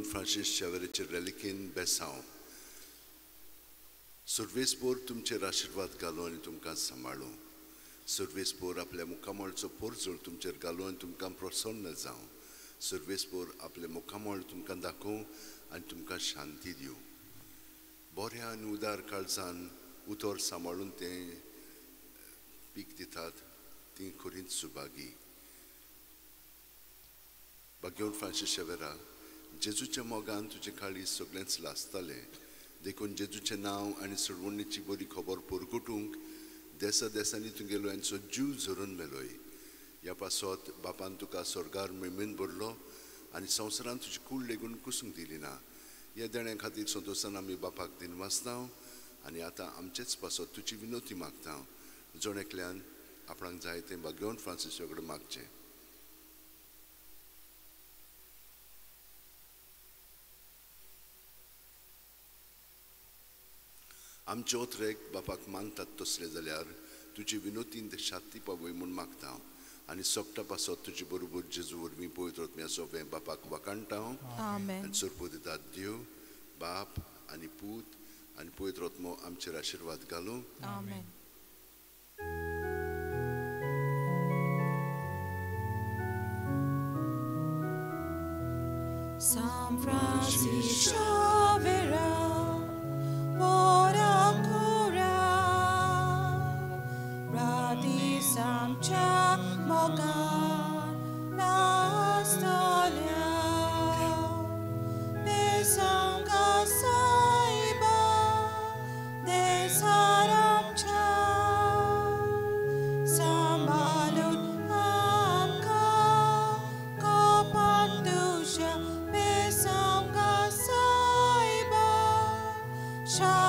Francis शावेराचे रेलिकेन बेसांव सुर्वेसपोर तुमचेर आशिर्वाद घालो आनी तुमकां सांबाळूं. सुर्वेसपोर आपल्या मुखामळचो पोरजोळ तुमचेर घालो आनी तुमकां प्रसन्न जावं. सुर्वेसपोर आपल्या मुखामळ तुमकां दाखोवं आनी तुमकां शांती दिवं. बऱ्या आनी उदार काळजान उतर सांबाळून तें पीक दितात ती खरीच सुभागी. भाग्यवंत फ्रांसीस शेवेरा, जेजूच्या मोगान तुजें काळीज सगळेंच लासतालें, देखून जेजूचें नांव आनी सोडवणीची बरी खबर परगटूंक देसा देसांनी तुगेलो यांचो जीव झरून मेलोय. ह्या पासत बापान तुका स्वर्गार मेमेन भरलो आनी संवसारान तुजी कूड लेगून कुसूंक दिली ना. ह्या देण्या खातीर संतोशान आमी बापाक दिनवासता आनी आतां आमचेच पासत तुजी विनोती मागता. जण एकल्यान आपणाक जाय तें भाग्यवंत फ्रांसीसा कडेन मागचें. आमचे ओत्रेक बापाक मानतात तसले जाल्यार तुजी विनोतीन ते शांती पावय म्हूण मागता आनी सोगटा पासत तुजे बरोबर जेजू वरवीं पवित्र आत्म्याचो वें बापाक वाखाणटा. आनी सोरपो दितात देव बाप आनी पूत आनी पवित्र आत्मो आमचेर आशिर्वाद घालूं. San Francis Xavera, ora cura, Radi Samcha Mogan, Nastalia, Besanga Saiba, Desaramcha, Sambalun Amka, Kopandusha, Besanga Saiba, Sha.